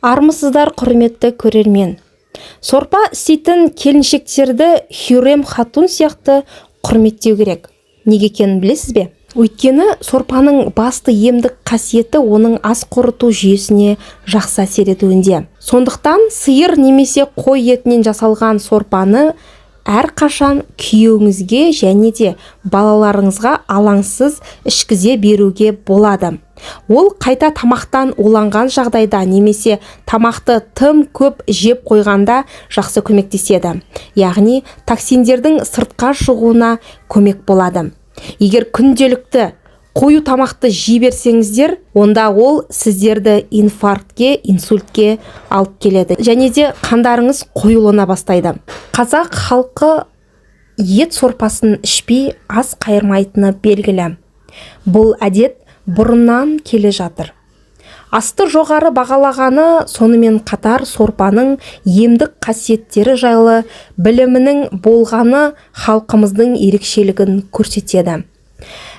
Армысыздар, құрметті көрермен! Сорпа істейтін келіншектерді Хюррем хатун сияқты құрметтеу керек. Неге екенін білесіз бе? Өйткені сорпаның басты емдік қасиеті оның ас қорыту жүйесіне жақсы әсер етуінде. Сондықтан сиыр немесе қой етінен жасалған сорпаны әрқашан күйеуіңізге және де балаларыңызға алаңсыз ішкізе беруге болады. Ол қайта тамақтан уланған жағдайда немесе тамақты тым көп жеп қойғанда жақсы көмектеседі, яғни токсиндердің сыртқа шығуына көмек болады. Егер күнделікті қою тамақты жей берсеңіздер, онда ол сіздерді инфарктке, инсультке алып келеді және де қандарыңыз қоюлана бастайды. Қазақ халқы ет сорпасын ішпей ас қайырмайтыны белгілі. Бұл әдет бұрыннан келе жатыр. Асты жоғары бағалағаны, сонымен қатар сорпаның емдік қасиеттері жайлы білімінің болғаны халқымыздың ерекшелігін көрсетеді.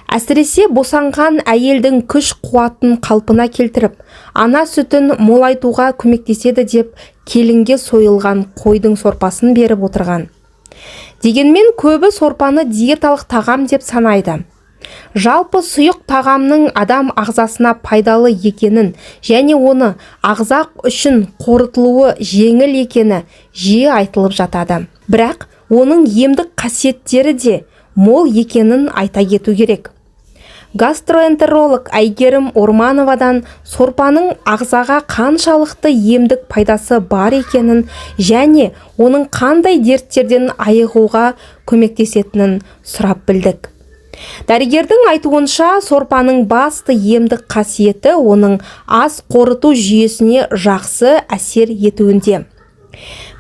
Әсіресе босанған әйелдің күш қуатын қалпына келтіріп, ана сүтін молайтуға көмектеседі деп келінге сойылған қойдың сорпасын беріп отырған. Дегенмен көбі сорпаны диеталық тағам деп санайды. Жалпы, сұйық тағамның адам ағзасына пайдалы екенін және оны ағза үшін қорытылуы жеңіл екені жиі айтылып жатады. Бірақ оның емдік қасиеттері де мол екенін айта кету керек. Гастроэнтеролог Әйгерім Ормановадан сорпаның ағзаға қаншалықты емдік пайдасы бар екенін және оның қандай дерттерден айығуға көмектесетінін сұрап білдік. Дәрігердің айтуынша, сорпаның басты емдік қасиеті оның ас қорыту жүйесіне жақсы әсер етуінде.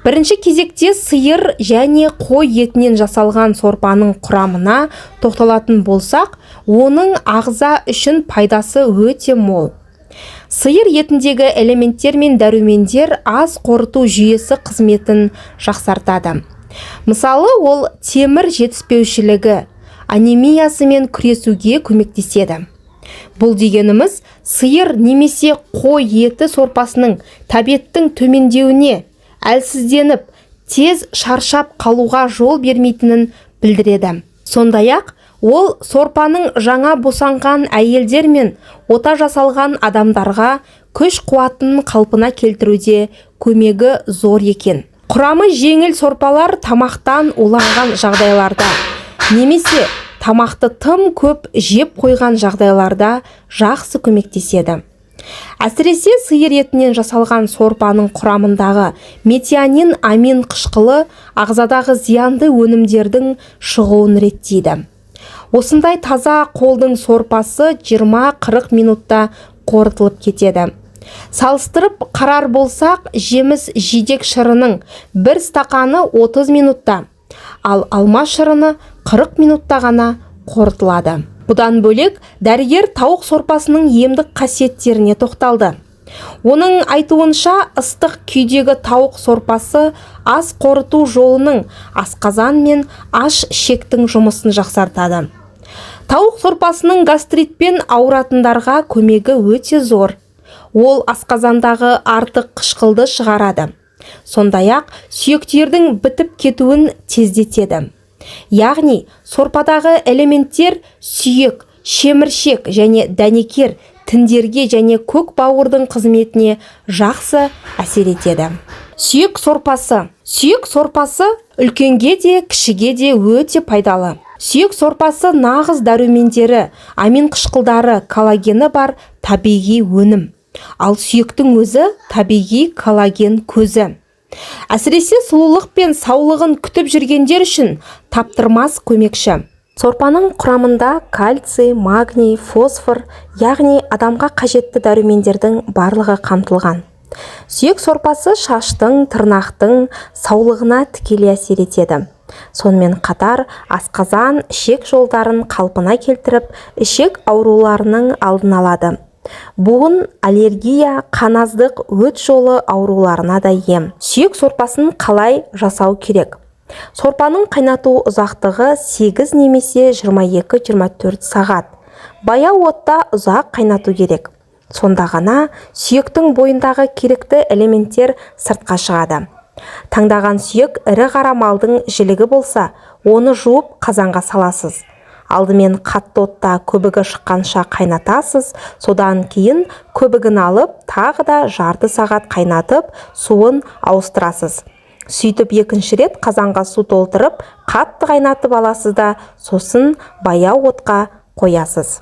Бірінші кезекте сиыр және қой етінен жасалған сорпаның құрамына тоқталатын болсақ, оның ағза үшін пайдасы өте мол. Сиыр етіндегі элементтер мен дәрумендер ас қорыту жүйесі қызметін жақсартады. Мысалы, ол темір жетіспеушілігі анемиясымен күресуге көмектеседі. Бұл дегеніміз, сиыр немесе қой еті сорпасының тәбеттің төмендеуіне, әлсізденіп, тез шаршап қалуға жол бермейтінін білдіреді. Сондай-ақ ол сорпаның жаңа босанған әйелдер мен ота жасалған адамдарға күш қуатын қалпына келтіруде көмегі зор екен. Құрамы жеңіл сорпалар тамақтан уланған жағдайларда немесе тамақты тым көп жеп қойған жағдайларда жақсы көмектеседі. Әсіресе сиыр етінен жасалған сорпаның құрамындағы метионин амин қышқылы ағзадағы зиянды өнімдердің шығуын реттейді. Осындай таза қолдың сорпасы 20-40 минутта қорытылып кетеді. Салыстырып қарар болсақ, жеміс жидек шырының бір стақаны 30 минутта, ал алма шырыны 40 минутта ғана қорытылады. Бұдан бөлек, дәрігер тауық сорпасының емдік қасиеттеріне тоқталды. Оның айтуынша, ыстық күйдегі тауық сорпасы ас қорыту жолының, асқазан мен аш ішектің жұмысын жақсартады. Тауық сорпасының гастритпен ауыратындарға көмегі өте зор. Ол асқазандағы артық қышқылды шығарады. Сондай-ақ сүйектердің бітіп кетуін тездетеді. Яғни сорпадағы элементтер сүйек, шеміршек және дәнекер тіндерге және көк бауырдың қызметіне жақсы әсер етеді. Сүйек сорпасы. Сүйек сорпасы үлкенге де, кішіге де өте пайдалы. Сүйек сорпасы нағыз дәрумендері, амин қышқылдары, коллагені бар табиғи өнім. Ал сүйектің өзі табиғи коллаген көзі. Әсіресе сұлулық пен саулығын күтіп жүргендер үшін таптырмас көмекші. Сорпаның құрамында кальций, магний, фосфор, яғни адамға қажетті дәрумендердің барлығы қамтылған. Сүйек сорпасы шаштың, тырнақтың саулығына тікелей әсер етеді. Сонымен қатар асқазан, ішек жолдарын қалпына келтіріп, ішек ауруларының алдын алады. Буын, аллергия, қаназдық, өт жолы ауруларына да ем. Сүйек сорпасын қалай жасау керек? Сорпаның қайнату ұзақтығы 8 немесе 22-24 сағат. Баяу отта ұзақ қайнату керек. Сонда ғана сүйектің бойындағы керекті элементтер сыртқа шығады. Таңдаған сүйек ірі қара малдың жілігі болса, оны жуып, қазанға саласыз. Алдымен қатты отта көбігі шыққанша қайнатасыз. Содан кейін көбігін алып, тағы да жарты сағат қайнатып, суын ауыстырасыз. Сөйтіп, екінші рет қазанға су толтырып, қатты қайнатып аласыз да, сосын баяу отқа қоясыз.